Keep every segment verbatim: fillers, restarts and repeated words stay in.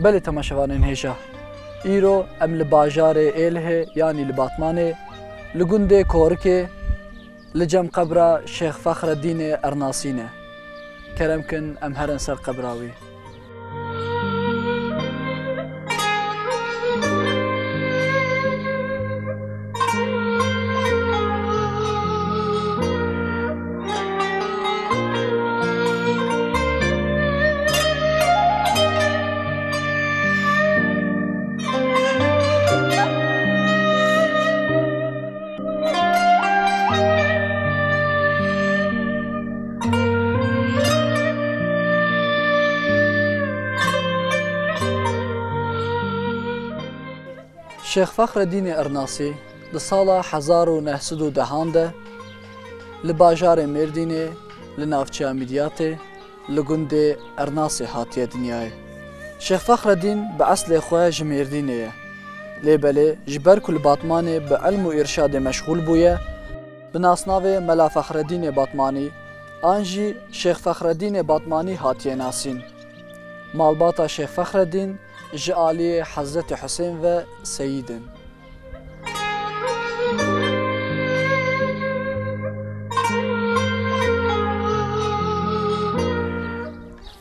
Belê temaşevanên hêja, îro em li bajarê Êlihê, yanî li Batmanê, li gundê Korikê, li cem qebra Şêx Fexredînê Ernasî ne. Kerem kin, em herin ser qebra wî. Şêx Fexredînê Ernasî di sala hezar û neh sed û dehan de li bajarê Mêrdînê, li navçeya Midyatê, li gundê Ernasê hatiye dinyayê. Şêx Fexredîn bi eslê xwe ji Mêrdînê ye. Lê belê ji ber ku li Batmanê bi ilm û îrşadê meşxûl bûye, bi nasnavê Mela Fexredînê Batmanî an jî Şêx Fexredînê Batmanî hatiye nasîn. Malbata Şêx Fexredîn ji aliyê Hezretî Husên ve seyîd in.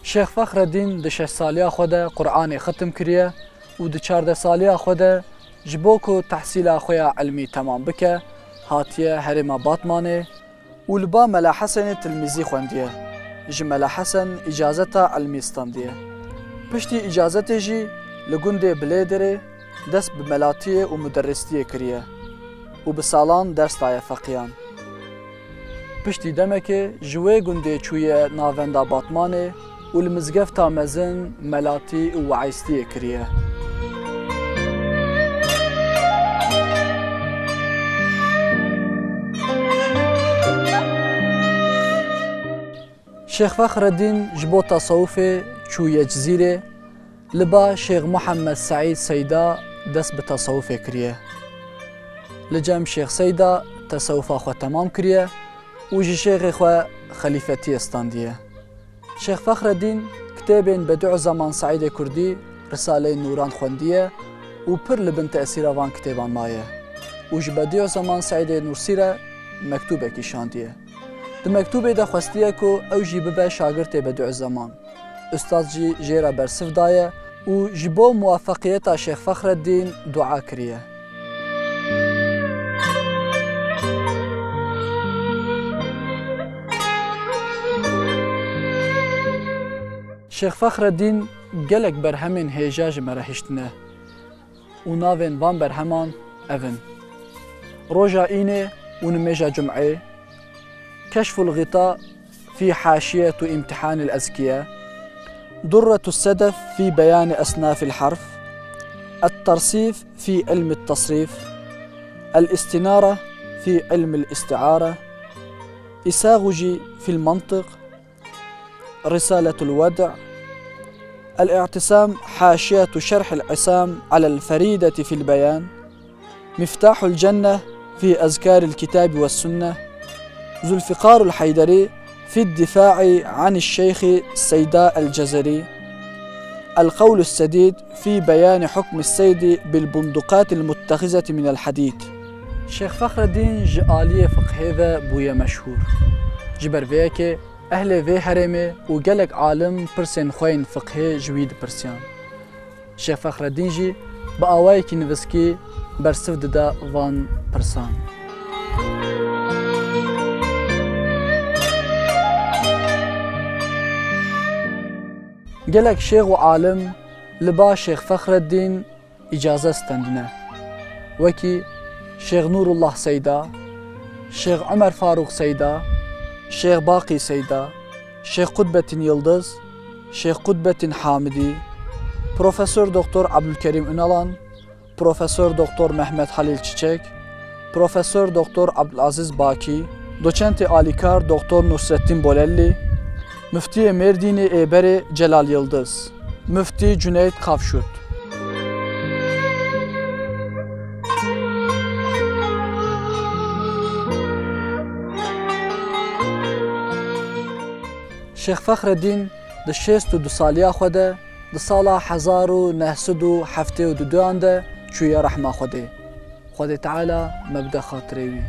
Şêx Fexredîn di şeş saliya xwe de Quranê xitim kiriye û di çardeh saliya xwe de ji bo ku tehsîla xwe ya ilmî temam bike, hatiye herêma Batmanê û li ba Mela Hesenê tilmîzî xwendiye. Ji Mela Hesen îcazeta ilmî standiye. Piştî îcazetê jî li gundê Bilêdirê dest bi melatiyê û muderristiyê kiriye û bi salan ders daye feqiyan. Piştî demekê ji wê gundê çûye navenda Batmanê û li mizgefta mezin melatî û weîstiyê kiriye. Şêx Fexredîn ji bo tesewufê çûye Cizîrê, li ba Şêx Muhammed Seîd Seyda dest bi tesewufê kiriye. Li cem Şêx Seyda tesewufa xwe temam kiriye û ji şêxê xwe xelîfetiyê standiye. Şêx Fexredîn kitêbên Bedîuzzeman Seîdê Kurdî, Risaleyê Nûran xwendiye û pir li bin tesîra van kitêban maye û ji Bedîuzzeman Seîdê Nûrsî re mektûbekî şandiye. Di mektûbê de xwestiye ku ew jî bibe şagirtê Bedîuzzeman. Ustad jî jê re bersiv daye û ji bo muwefeqiyeta Şêx Fexreddîn dua kiriye. Şêx Fexreddîn gelek berhemên hêja ji me re hiştine û navên van berheman ev in: Roja Înê û Nimêja Cum'ê, Keşful Xita fi Haşiyet û Îmtihanil Ezkiye, Durretus Sedef fi Beyani Esnafil Harf, At-Tersif fi Ilmit Tasrif, El-Istinare fi Ilmil Istiare, Îsağucî fil Mantiq, Risaletul Wed', El-I'tisam Haşiyetu Şerhil Isam alel Ferideti fil Beyan, Miftahul Cenne fi Ezkaril Kitabi ve Sunne, Zulfiqarul Hayderi fi Difa'i Aniş Şeyhi Seyda El Cezeri, El Kavlus Sedid fi Beyani Hukmis Seydi bil Bundukatil Muttehizeti Minel Hadid. Şêx Fexreddîn ji aliyê fiqhê ve bûye meşhûr. Ji ber vê yekê ehlê vê herêmê û gelek alim pirsên xwe yên fiqhê ji wî dipirsiyan. Şêx Fexreddîn jî bi awayekî niviskî bersiv dida van pirsan. Gelek şêx û alim li ba Şêx Fexreddîn îcaze stendine, wekî Şêx Nûrullah Seyda, Şêx Omer Farûq Seyda, Şêx Baqî Seyda, Şêx Qutbetîn Yildiz, Şêx Qutbetîn Hamidî, Profesor Doktor Abdulkerîm Unalan, Profesor Doktor Mehmet Halil Çiçek, Profesor Doktor Abdulaziz Baki, Doçentê Alîkar Doktor Nusrettin Bolelli, Muftiyê Mêrdînê ê berê Celal Yildiz, Muftî Cuneyt Kavşut. Şêx Fexreddîn di şêst û du saliya xwe de di sala hezar û neh sed û heftê û duduyan de çûye rehma Xwedê. Xwedê Teala me bide xatirê wî.